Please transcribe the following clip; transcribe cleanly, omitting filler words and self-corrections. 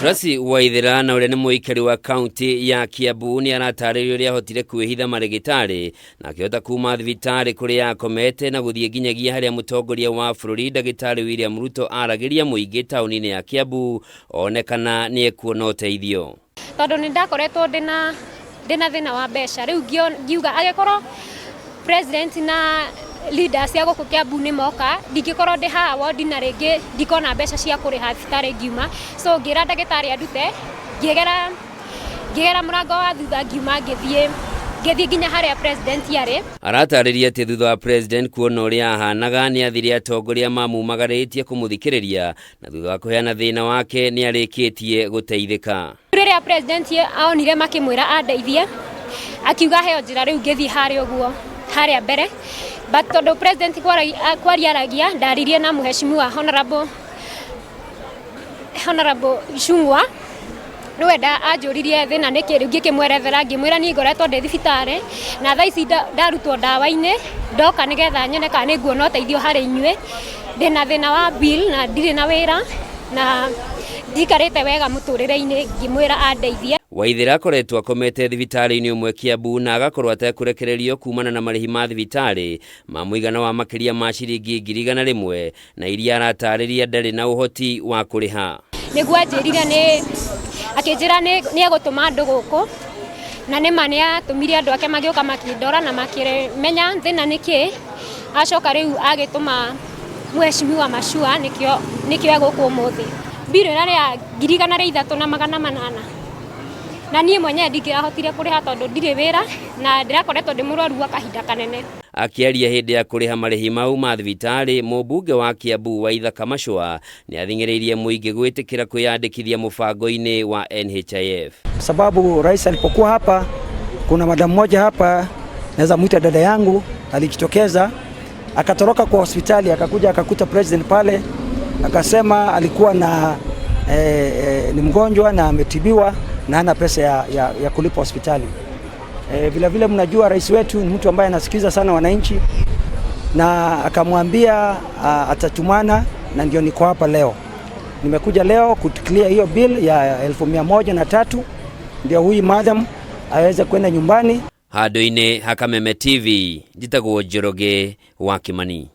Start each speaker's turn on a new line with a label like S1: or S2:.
S1: Tracy Waithera na ũrĩa nĩ mũikari wa kaunti ya Kiambu nĩ aratarĩria ũrĩa ahotire kwĩhitha marĩgĩtarĩ na akĩhota kuma thibitarĩ kũrĩa akomete na gũthiĩ nginyagia harĩa mũtongoria wa bũrũri ndagĩtarĩ William Ruto aragĩria mũingĩ taũni-inĩ ya Kiambu one kana nĩ ekuona ũteithio.
S2: Tondũ nĩ ndakoretwo ndĩna thĩna wa mbeca, rĩu ngiuga angĩkorwo president na leaders a gũkũ Kiambu nĩ moka, ndingĩkorwo ndĩ haha wodi na rĩngĩ ndikona mbeca cia kũrĩha thibitarĩ ngiuma. So ngĩra ndagĩtarĩ andute, ngĩgera mũrango wa thutha, ngiuma, ngĩthiĩ nginya harĩa president arĩ.
S1: Aratarĩria atĩ thutha wa president kuona ũrĩa ahanaga, nĩ athire atongoria mamumagarĩtie kũmũthikĩrĩria, na thutha wa kũheana thĩna wake nĩ arĩkĩtie gũteithĩka.
S2: Rĩrĩa president aonire makĩmwĩra andeithie, akiuga heo njĩra. Rĩu ngĩthiĩ harĩa ũguo harĩa mbere, but tondũ president kwaria aragia, ndaririe na mheshimiwa Honorable Ichung'wa, nĩwe anjũririe thĩna nĩkĩ. Rĩu ngĩkĩmwerethera, ngĩmwĩra niĩ ngoretwo ndĩ thibitarĩ na thaa ici ndarutwo ndawa-inĩ, ndoka nĩgetha nyone kana nĩ nguona ũteithio harĩ inyuĩ. Ndĩna thĩna wa bill na ndirĩ na wĩra na ndikarĩte wega mũtũrĩre-inĩ. Ngĩmwĩra andeithie.
S1: Waithera akoretwo akomete thibitarĩ-inĩ ũmwe Kiambu na agakorwo atekũrekererio kumana na marĩhi ma thibitarĩ ma mũigana wa makĩria ma ciringi 100,000, na iria aratarĩria ndarĩ na ũhoti wa kũrĩha.
S2: Nĩguo anjĩrire, nĩ akĩnjĩra nĩ egũtũma andũ gũkũ, na nĩma nĩ atũmire andũ ake magĩũka, makĩndora na makĩmenya thĩna nĩ kĩ. Acoka rĩu agĩtũma mheshimiwa Machua, nĩkĩo egũkũ ũmũthĩ. Mbirũ ĩrarĩ ya 300,800, na niĩ mwenyewe ndingĩrahotire kũrĩha tondũ ndirĩ wĩra na ndĩrakoretwo ndĩ mũrwaru gwa kahinda kanene.
S1: Akĩaria hĩndĩ ya kũrĩha marĩhi mau ma thibitarĩ, mũmbunge wa Kiambu Waithaka Machua nĩ athing'ĩrĩirie mũingĩ gwĩtĩkĩra kwĩyandĩkithia mũbango-inĩ wa NHIF.
S3: Sababu rais alipokuwa hapa, kuna madam mmoja hapa, naweza mwita dada yangu, alijitokeza akatoroka kwa hospitali, akakuja akakuta president pale, akasema alikuwa na ni mgonjwa na ametibiwa na hana pesa ya kulipa hospitali. Vile vile mnajua rais wetu ni mtu ambaye anasikiza sana wananchi, na akamwambia atatumana, na ndio niko hapa leo. Nimekuja leo kuclear hiyo bill ya 103,000 ndio huyu madam aweze kwenda nyumbani.
S1: Handũ-inĩ ha Kameme TV, njĩtagwo Njoroge wa Kimani.